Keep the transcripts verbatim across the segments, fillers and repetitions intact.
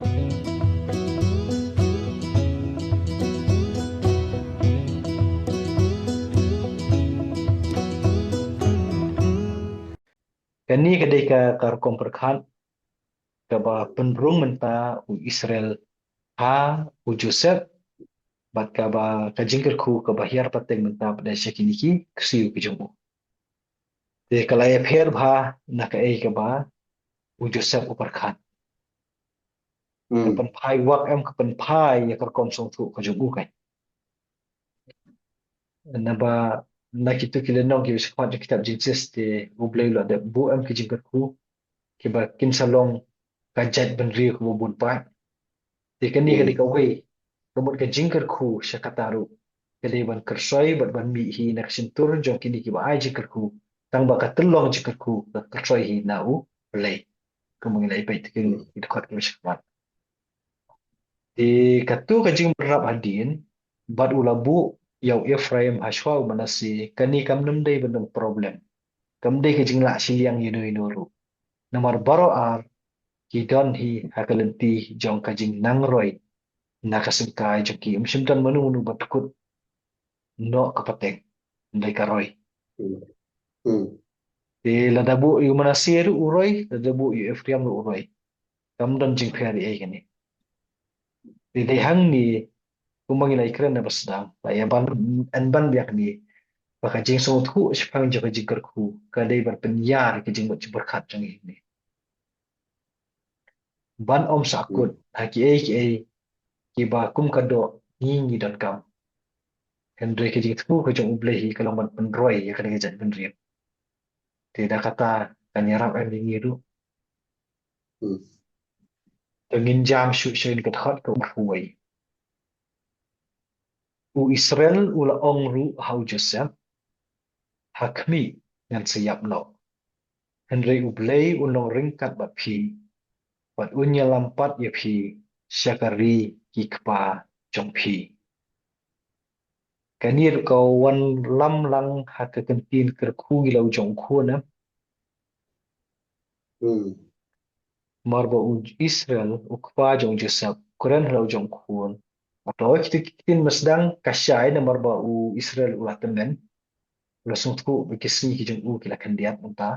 Kane ka dei ka, ka rukom pyrkhat kaba pynrung mynta u Israel ha u Joseph, bad kaba ka jingkyrkhu kaba hiar pateng mynta pat da sha kine ki ksiew ki jong u. Te ka la ïapher bha na kaei kaba u Joseph u pyrkhat. Ka pynphai wak em ka pynphai ïa ka rukom sngewthuh ka jong u kein. Naba na kitu ki lynnong ki ba shakhmat jong kitab Genesis te u Blei u la dep buh em ki jingkyrkhu kiba kin sa long ka jaitbynriew kaba bun paid. Te kane ka dei kawei ka mut ka jingkyrkhu sha kata ruh ka dei ban kyrsoi bad ban mih hi na ka shyntur jong kine kiba ai jingkyrkhu, tang ba ka tyllong jingkyrkhu ka kyrsoi hi na u Blei. Kumba ngi la ïa peit te ki dkhot kiba shakhmat. Te katu ka jingbynrap hadien bad u la buh ïa u Ephraim ha shuwa u Manasseh, kane kam nym dei ban long problem. Kam dei ka jinglah shiliang ïano ïano ruh. Namar baroh ar ki don hi ha ka lynti jong ka jingnang roi na ka syngkai jong ki. Ym shym don mano mano ba dkut noh ka pateng, ym dei ka roi. Te lada buh ïa u Manasseh ruh u roi, lada buh ïa u Ephraim ruh u roi. Kam don jingpher ei kane. Te dei hangne kumba ngi la ïakren na ba sdang, la ïa ban, yn ban biang kane ba ka jingsngewthuh shaphang jong ka jingkyrkhu ka dei ban pynïar ka jingmut jingpyrkhat jong ngi hangne. Ban ym sahkut ha kiei kiei kiba kum ka doh ngi ngi donkam. Hynrei ka jingthmu ka jong U Blei hi ka long ban pynroi ïa kane ka jaitbynriew. Te da kata kan ïarap em ïa ngi ruh. To ngin jam shuh shuh ïa ka dkhot ka arphew wei. U Israel u la ong ruh ha u Joseph, ha khmih, ngan sa ïap noh. Hynrei U Blei un long ryngkat bad phi, bad un ïalam pat ïa phi sha ka ri ki kpa jong phi. Kane ruh ka wan lam lang ha ka kyntien kyrkhu ïa la u jong u khun, eh. Namar ba u Israel, u kpa jong u Joseph, u kren ha la u jong u khun. Hato kito ki ktien ba sdang ka shai namar ba u Israel u la tymmen. U la sngewthuh ba ki sngi ki jong u ki la khyndiat mynta.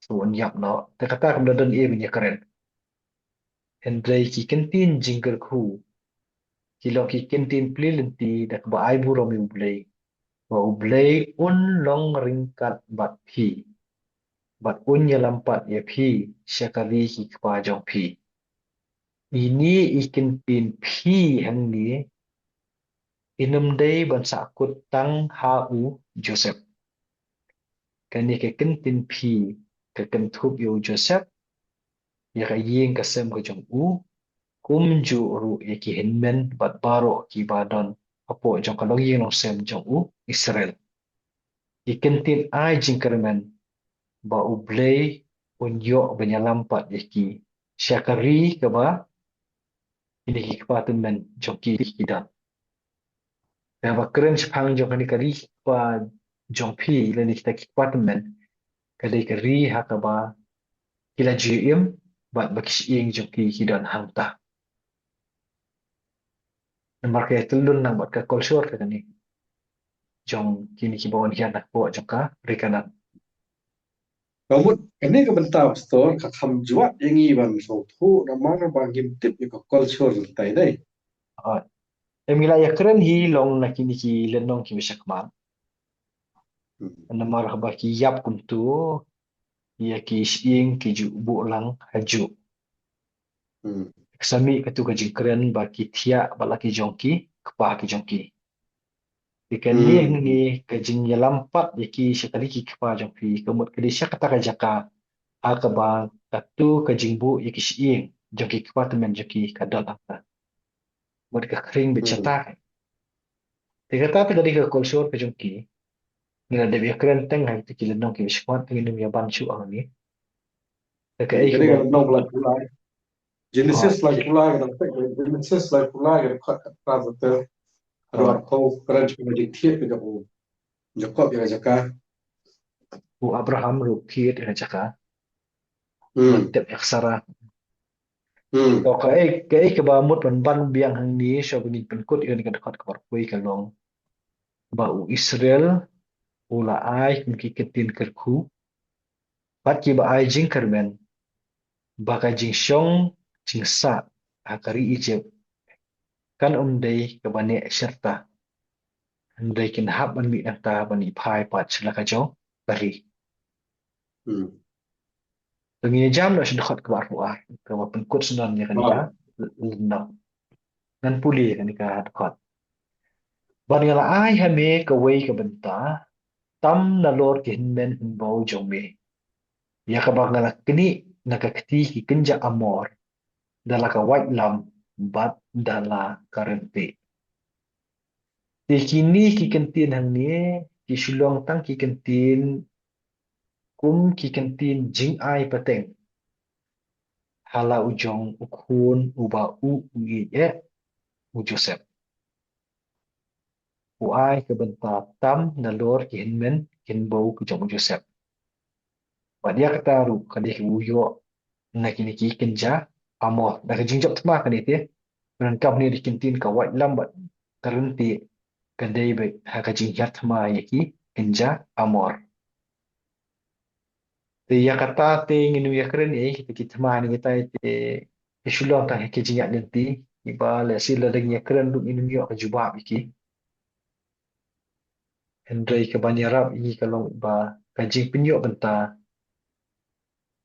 So un ïap noh. Te kata kam da don ei ban ïakren. Hynrei ki kyntien jingkyrkhu ki long ki kyntien plie lynti da kaba ai burom ïa U Blei, ba U Blei un long ryngkat bad phi, bad un ïalam pat ïa phi sha ka ri ki kpa jong phi. Ine i kyntien phi hangne i nym dei ban sahkut tang ha u Joseph. Kane ka kyntien phi ka kynthup ïa u Joseph, ïa ka ïing ka sem ka jong u, kumjuh ruh ïa ki hynmen bad baroh kiba don hapoh jong ka longïing longsem jong u Israel. Ki kyntien ai jingkyrmen ba U Blei un ïoh ban ïalam pat ïa ki sha ka ri kaba kine ki kpa tymmen jong ki ki don. Kaba kren shaphang jong kane ka ri ki kpa jong phi lane kita ki kpa tymmen, ka dei ka ri ha kaba ki la ju im bad ba ki shyieng jong ki ki don hangta. Namar ka ïatyllun lang bad ka kolshor ka kane jong kine kiba wan hiar na ka bor jong ka ri Kanaan. Ka mut kane ka bynta, Pastor, ka kham jwat ïa ngi ban sngewthuh namar ba ngim tip ïa ka kolshor lyntai dei. Em ngi la ïakren hi long na kine ki lynnong kiba shakhmat. Namar haba ki ïap kumtu ïa ki shyieng ki ju buh lang hajuh. Ka sa mih katu ka jingkren ba ki thiah bad la ki jong ki kpa ki jong ki. Te kane hangne ka jingïalam pat ïa ki sha ka ri ki kpa jong phi ka mut ka dei sha kata ka jaka ha kaba katu ka jingbuh ïa ki shyieng jong ki kpa tymmen jong ki ka don hangta. Mut ka khring beit shata. Te kata te ka dei ka kolshor ka jong ki. Ngi la dep ïakren teng ha kita ki lynnong kiba shakhmat te ngin ym ïaban shuh hangne. Te kaei kaba Genesis laiphew lai, Genesis laiphew lai, ka dkhot khatphra te haduh arphew, kren shaphang ka jingthied ka jong u Jakob ïa ka jaka. U Abraham ruh thied ïa ka jaka. Tep ïa ka Sara. Hmm. To kaei, kaei kaba mut ban ban biang hangne, shuwa ba ngin pynkut ïa kane ka dkhot kaba arphew wei ka long ba u Israel u la ai kum ki ktien kyrkhu bad kiba ai jingkyrmen ba ka jingshong jingsah ha ka ri Egypt kan ym dei kaba neh shirta, hynrei kin hap ban mih nangta ban ïaphai pat sha la ka jong ka ri. Hmm. To ngin ïa jam noh sha dkhot kaba arphew ar, kaba pynkut syndon ïa kane ka lynnong. Ngan pule ïa kane ka dkhot. Bad nga la ai ha me kawei ka bynta tam nalor ki hynmen hynbew jong me, ïa kaba nga la knieh na ka kti ki kynja Amor da la ka waitlam bad da la ka ryntieh. Te kine ki kyntien hangne ki shu long tang ki kyntien kum ki kyntien jingai pateng ha la u jong u khun uba u u ïeit eh, u Joseph. U ai ka bynta tam nalor ki hynmen hynbew ki jong u Joseph. Bad ïa kata ruh ka dei kaba u ïoh na kine ki kynja Amor. Na ka jingjop thma kane te, pyndonkam hangne da ki kyntien ka waitlam bad ka ryntieh, ka dei beit ha ka jinghiar thma ïa ki kynja Amor. Te ïa kata te ngin ym ïakren ei, kita ki thma ne kita te ki shu long tang ha ki jingïaid lynti, kiba lehse lada ngin ïakren ruh ngin ym ïoh ka jubab ïa ki. Hynrei kaban ïarap ïa ngi ka long ba ka jingpynïoh bynta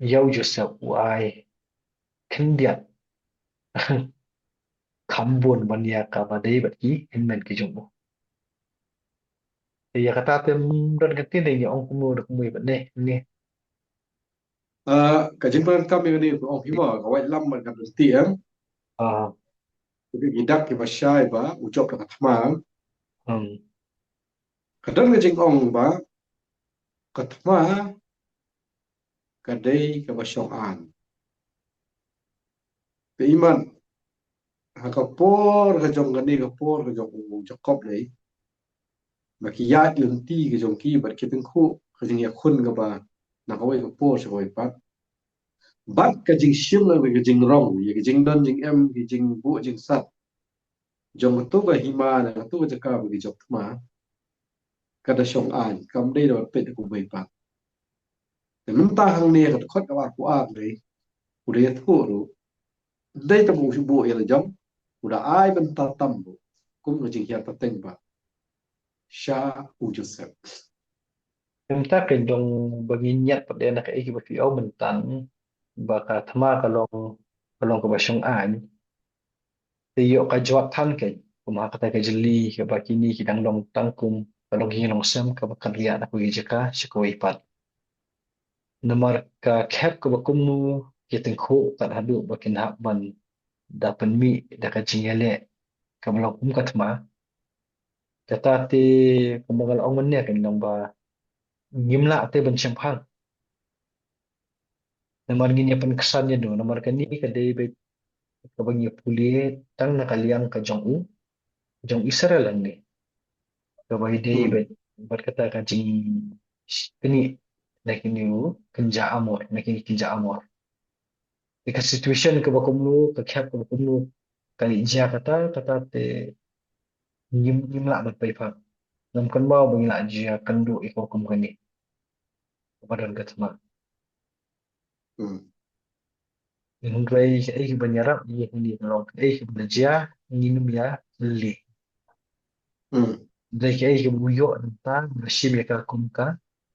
ïa u Joseph u ai khyndiat kham bun ban ïa kaba dei bad ki hynmen ki jong u. Te ïa kata te ym don ka ktien, te ngin ong kumno da kumno bad ne ne. Ah, ka jingpyndonkam ïa kane ka ong hi mo, ka waitlam bad ka ryntieh, em. Ah. Ki dak kiba shai ba u jop da ka thma. Hmm. Ka don ka jingong ba ka thma ka dei kaba shong aiñ. Te imat ha ka por ka jong kane, ka por ka jong u Jakob lei, ba ki ïaid lynti ka jong ki bad ki tyngkhuh ka jingïakhun kaba na kawei ka por sha kawei pat. Bad ka jingshim lane ka jingrong, ïa ka jingdon jingem, ka jingbuh jingsat jong kato ka hima ne kato ka jaka ba ki jop thma, ka da shong aiñ, kam dei da peit da kumwei pat. Te mynta hangne ka dkhot kaba arphew ar lei, u da ïathuh ruh, dei tang ba u shu buh ïa la jong, u da ai bynta tam ruh kum ka jinghiar pateng ba sha u Joseph. Mynta ka dei ba ngin ïaid pat na kaei kaba phi ong mynta, ba ka thma ka long, ka long kaba shong aiñ. Te ïoh ka jwat than kein, kum ha kata ka jylli kaba kine ki dang long tang kum ka long ki nongsem kaba kynriah na kawei ka jaka sha kawei pat. Namar ka khep kaba kumno ki tyngkhuh kat haduh ba kin hap ban da pynmih da ka jingïaleh kaba long kum ka thma. Kata te kumba nga la ong mynne kein, long ba ngim lah te ban shemphang. Namar ngin ïa pynksan ïa no, namar kane ka dei beit kaba ngi pule tang na ka liang ka jong u, jong Israel hangne. Kaba ïadei beit bad kata ka jingknieh na kine u kynja Amor, na kine kynja Amor. Te ka situation kaba kumno, ka khep kaba kumno ka leit jia kata, kata te ngim, ngim lah ban peit pat. Ngam kynmaw ba ngi lah jia kynduh ïa kaba kum kane. Kaba don ka thma. Hmm. Hynrei kaei kaban ïarap ïa ngi ka long kaei kaba la jia ngin ym ïa leh. Hmm. Hynrei kaei kaba u ïoh nangta ba shim ïa ka kum ka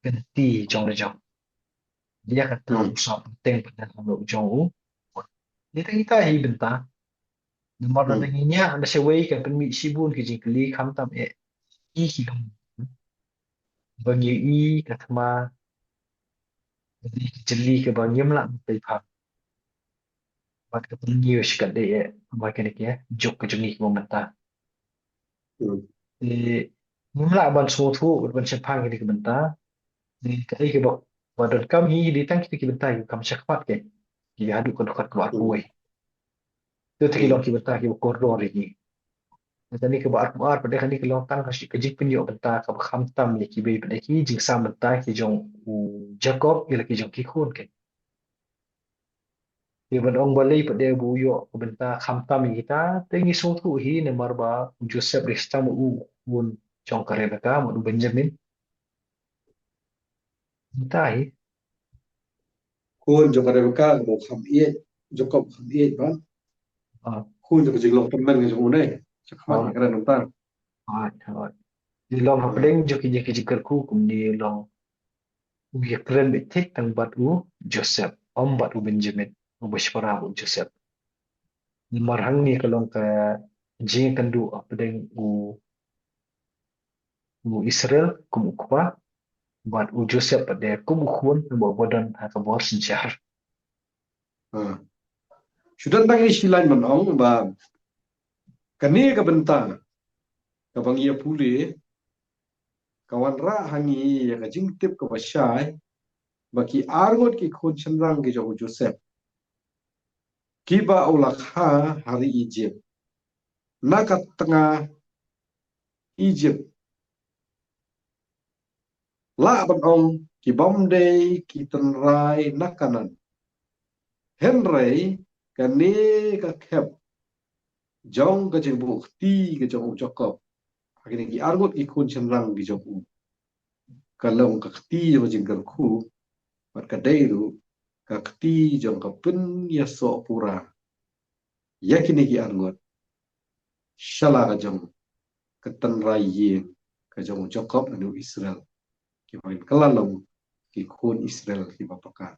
kynti jong la jong. Ïa kata u sah pateng pat ha la u jong u. Ïa kita hi bynta. Namar lada ngi ñiah na shawei kan pynmih shibun ki jingkylli khamtam eh. Ïa ki long ba ngi ïohi ka thma ka dei ka jylli kaba ngim lah ban peit pat. Bad ka pynñiew shi katdei eh ba kane ka juk ka jong ngi kaba mynta. Hmm. Te ngim lah ban sngewthuh bad ban shemphang kine ki bynta. Te kaei kaba, ba donkam hi dei tang kita ki bynta kiba kham shakhmat kein, kiba haduh ka dkhot kaba arphew wei. Te ki long ki bynta kiba kordor ïa ngi. Te kane kaba arphew ar pat, kane ka long tang ka jingpynïoh bynta kaba khamtam ïa kiwei pat ki jingsam bynta ki jong u Jakob ïa la ki jong ki khun kein. Te ban ong balei pat de ba u ïoh ka bynta khamtam ïa kita, te ngi sngewthuh hi namar ba u Joseph dei sdang u khun jong ka Rebecca bad u Benjamin. Kita hi. Khun jong ka Rebecca ba u kham ïeit, Jakob kham ïeit ba. Ah. Khun jong ka jinglong tymmen ka jong u ne. Jakob ka kren nangta. Ah, ah. Ngi long hapdeng jong ki jingkyrkhu kumne long u ïakren beit thik tang bad u Joseph, ym bad u Benjamin, uba shipara bad u Joseph. Namar hangne ka long ka jingïakynduh hapdeng u, u Israel kum u kpa, bad u Joseph pat de kum u khun, uba don ha ka bor synshar. Ha. Shu don tang ïa shi lain ban ong ba kane ka bynta kaba ngi ïa pule ka wanrah ha ngi ïa ka jingtip kaba shai ba ki arngut ki khun shynrang ki jong u Joseph kiba u la kha ha ri Egypt, na ka tnga Egypt, lah ban ong ki bym dei ki tynrai na Kanaan. Hynrei kane ka khep jong ka jingbuh kti ka jong u Jakob ha kine ki arngut ki khun shynrang ki jong u, ka long ka kti jong ka jingkyrkhu, bad ka dei ruh ka kti jong ka pynïasoh pura ïa kine ki arngut sha la ka jong ka tynrai ïing ka jong u Jakob lane u Israel, kiba ngin kylla long ki khun Israel kiba paka.